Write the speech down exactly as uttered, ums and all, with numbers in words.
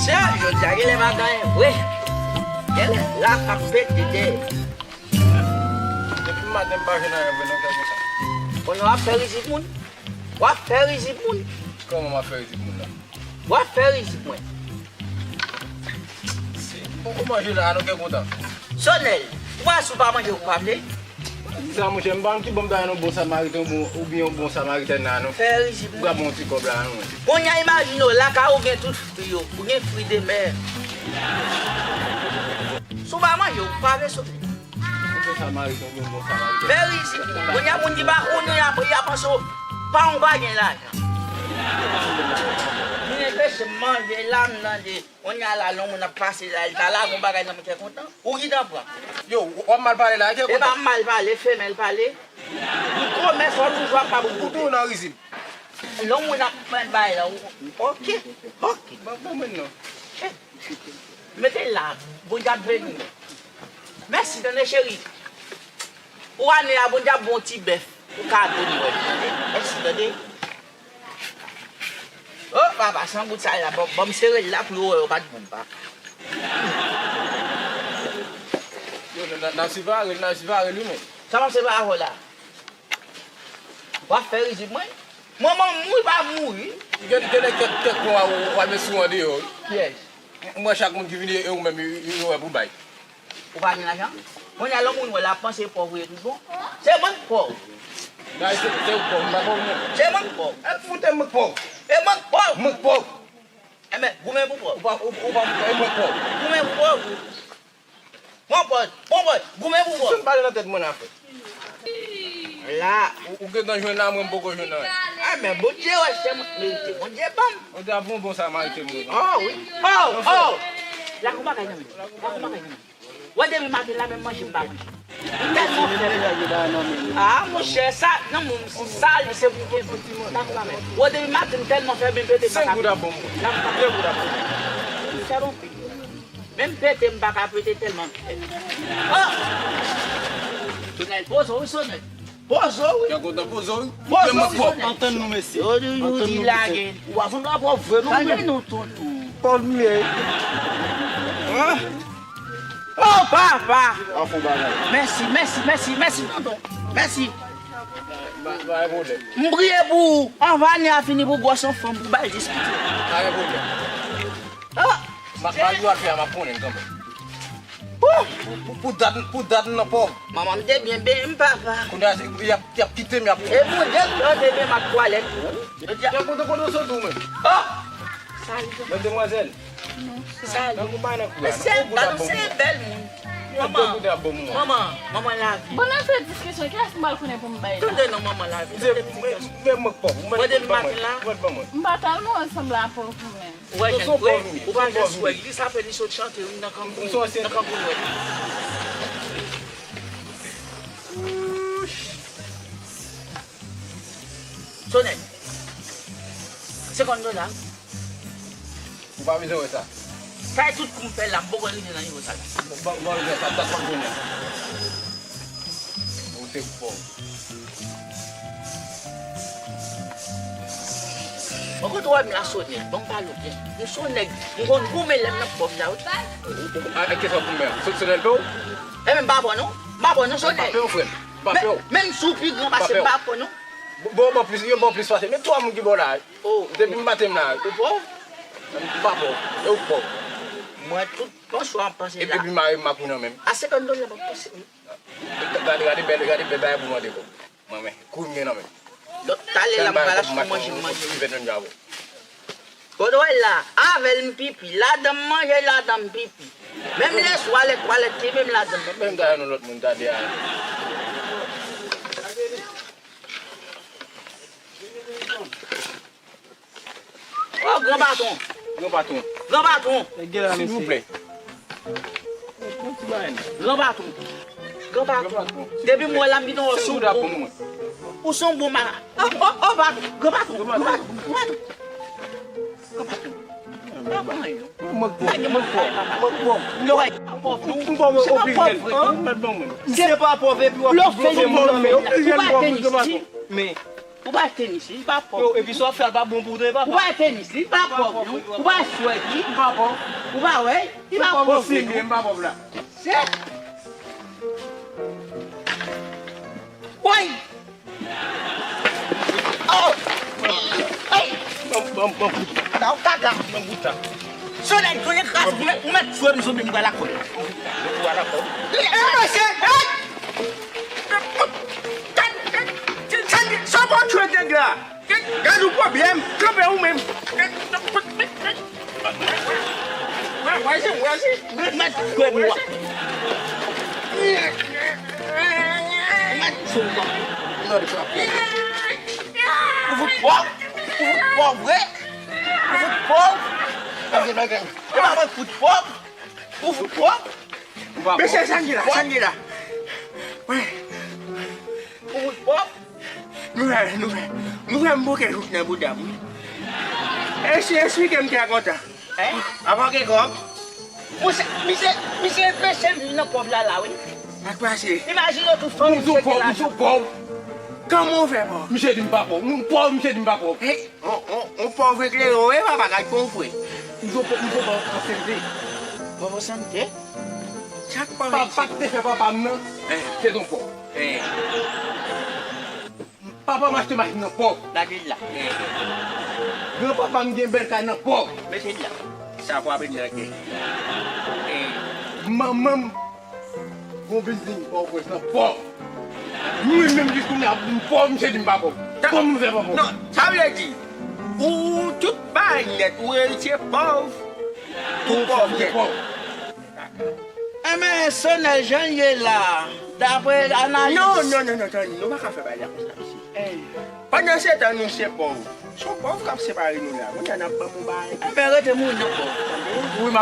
Sè, jodi a genlè pa gen anyen vre. Genlè la k ap pete dèyè. Depi maten m pa jwenn anyen vre non, kè kontan. Kounye a w ap fè rizib moun. W ap fè rizib moun. Kòman m ap fè rizib moun la? W ap fè rizib mwen. Si m poko manje la, non, kè kontan. Sonèl, ou pa si w pa manje ou pa vle? Sa, monchè, m pa konn ki bò m ta jwenn yon bon samariten oubyen, oubyen yon bon samaritèn la, non. Fè rizib mwen. Ou ka ban yon ti kòb la, non. Kounye a, imajine w, lakay ou gen tout fwi yo, ou gen fwi de mè. Si w pa manje ou pa vle, Sonèl. Yon bon samariten, yon bon samariten. Fè rizib. Kounye a moun ki pa konnen apre y a panse w pa yon pa gen lajan. Moun enpeche m manje la, m tande. Kounye a la, lè yon moun ap pase la, li ta lage yon bagay nan men kè kontan. Ou gentan pran. Yo, w ap mal pale la, kè kontan. E pa m mal pale, femèl pale. Ou komès, ou toujou ap pa bon kote. Ou tou nan rizib. Lè yon moun ap fè bagay la, ou, oke, oke. Ban, ban mwen non. Mete l la, Bondye ap beni w. Mèsi, tande cheri. Pou ane a, Bondye ap ba w yon ti bèf pou kado Nwèl, tande. Mèsi, tande. O, papa, san goud sa la, ban, ban m sere l la pou yo wè yo pa t bon, papa. Yo, n a, n a, n a sipare l, n a sipare l, wi, men. Sa m ap separe avè w la? W ap fè rizib mwen? Manman m mouri pa mouri. Gen, gen de kèk, kèk mwa ou, ou al met sou andeyò, wi. Kiyès? M wè chak moun ki vini, e ou menm, yo, yo, yo wè pou bay. Ou pa gen lajan? Kounye a, lè moun wè l ap panse pòv ou ye tout bon. Se mwen k pòv. Bay, se, se ou k pòv, m pa pòv, non. Se mwen k pòv. E fout, e mwen k pòv. E mwen k pòv. Mwen k pòv. Enben, goumen pou pòv. Ou pa, ou, ou pa, e mwen k pòv. Goumen pou pòv. Pran pòz, pran pòz, goumen pou pòz. Si m pale nan tèt mwen afè. La. Ou, ou gentan jwenn la, mwen m poko jwenn anyen. A, men Bondye wè se mwen k merite, Bondye ban m. Ou te ap yon bon samariten, mwen. O, wi. O, o. La kou bagay nan men. La kou bagay nan men. Wè depi maten la, menm manje m pa manje. M tèlman fèb. A, monchè, sa, nan moun, sa, li se pou kenbe. La kou bagay. Wè depi maten, m tèlman fèb, m pete m pa ka. Senk goud ap bon, mwen. La kou bagay. Senk goud ap bon. M fèb anpil. Menm pete m pa ka pete tèlman m fèb. O! Sonèl, poze w wi, Sonèl. Poze w wi. Kè kontan, poze w wi. Poze w wi, Sonèl. Antann nou, mesye. Yo toujou di lage. Ou pa sanble a pòv vre non. Lage nou tonton. Pòv m ye. O papa. An fon bagay. Mèsi, mèsi, mèsi, mèsi tonton. Mèsi. Pa, pa gen pwoblèm. M priye pou ou. Anvan ane a fini pou gwòs yon fanm pou bay diskite. Pa gen pwoblèm. A! Ma, malgre w al fè a, m ap konnen l kanmenm. Pou, pou, pou, pou dat, pou dat m nan pòv. Manman m te byen benyen m, papa. Kounye a, y ap, y ap kite m, y ap. E Bondye k plante men m ak twalèt tou. Jodi a. Kè kontan, kote w sot ou menm? O! Salut. Mademwazèl. Salut. Nan konpay nan kou la. Mesye, gad yon seri bèl moun. Manman, manman lavi. Bon, nan fè diskisyon, kiyès m pral konnen pou m bay la? Tande non, manman lavi. Tande ti kè. Men mwen k pòv. Mwen depi maten la. Mwen ban mwen. M pa tèlman sanble a pòv menm. Ou wè jèn frè, ou pa jwenn swèg li, sa fè li sot chante wi nan kankou, nan kankou nwèt. Sonèl. Senkant dola. Ou pa bezwen wè sa. Sa e tout kou m fè la, m poko rive nan nivo sa la. Bon, bon, bon, sa, sa, sa, bon, bon. Ou te fò. Bon, kote w wè m la, Sonèl? Bon, m pale w byen. M se yon nèg, m konn goumen lè m nan pòv la, wi. A, a, kesyon pou mwen. Sonèl pè w? Enben, m pa pè w non. M pa pè w non, Sonèl. M pa pè w, frè m. M pa pè w. Menm si w pi gran pase m, m pa pè w non. Bon, bon, plis, yo bon plis pase. Men twa moun ki bò la. O. Depi m maten m la. Ou pòv? M pa pòv. E ou k pòv? Mwen tout pansyon ap panse la. Epi mari m ak ou nan menm. A senkant dola m ap panse wi. Gade, gade bèl, gade bèl bagay pou mande kòb. Mwen men, kou m gen nan men. Donk talè la m pral achte manje m manje. Kote w wè la, avè l m pipi, ladan m manje, ladan m pipi. Menm leswa lè twalèt kenbe m ladan m. Men gade yon lòt moun, gade a. O, gran patwon. Gran patwon. Gran patwon. Silvouplè. Gran patwon. Gran patwon. Depi m wè la m gentan wè w se yon bon moun. Ou se yon bon ma. O, o, o, patwon. Gran patwon. Gran patwon. Gran patwon. Gran patwon. Mwen bon, mwen bon, mwen bon. Mwen bon, mwen oblije. Se pa pòv epi w ap blofè moun nan men. Ou pa gen isti. Men Ou pa tenis, li pa pòv. Yo, epi sa w ap fè a pa bon pou ou, tande, papa. Ou pa tenis, li pa pòv, non. Ou pa swèt, li pa pòv. Ou pa wè, li pa pòv, non. M pa pòv la. Se. Woy! Oh! Hey! Bon, bon, bon, kout. Nan kaka. Bon, kout la. Solèy, solèy kras, ou mèt, ou mèt fwe m, zonbi, m pral lakòl. Ou pral lakòl. Hey, mesye! Hey! Sa bon tchwe nèg la. Gad yon pwoblèm. Kanpe ou menm. Wè, wè, wè, wè. Mèt fwe m, wa. Mèt fwe m, wa. Ou fout pòv. Ou fout pòv, vre. Ou fout pòv. Gade bagay. E pa mwen fout pòv. Ou fout pòv. Mesye, sa n gen la, sa n gen la. Wè. Ou fout pòv. Nou fè, nou fè, nou fè m bouke jouk nan bouda m, wi. E si, esplike m trè kontan. Hein? Avan gen kòb. Misye, misye, misye pèse m nan pòv la, la, wi. Sa k pase? Imajine w tout fanmi m sou pòv, m sou pòv. Kòman w fè pòv? Misye di m pa pòv. M pòv, misye di m pa pòv. Hey, on, on, on pòv eklere w ye, papa, gad kon w fre. M sou pòv, m sou pòv an sante. Pòv an sante? Sa k pòv? Papa k te fè papa m nan, se t on pòv. Hey. Papa m achte machin nan pòv. Gade l la. Granpapa m gen bèl kay nan pòv. Mete l la. Sa pou apre nan kè. Manman m gon bilding Pòtoprens nan pòv. Mwen menm jis kounye a m pòv, misye di m pa pòv. Kòman m fè pa pòv? Non, sa vle di, ou tout bagay nèt, ou eritye pòv, ou pòv nèt. Enben, Sonèl, jan l ye la, dapre analiz. Non, non, non, non, tande, nou pa ka fè bagay la konsa, mesye. Pandansetan, nou se pòv. Se yon pòv k ap separe nou la. Kounye a, n ap ban m yon bagay. Enben, rete mouri nan pòv, tande. Wi, m ap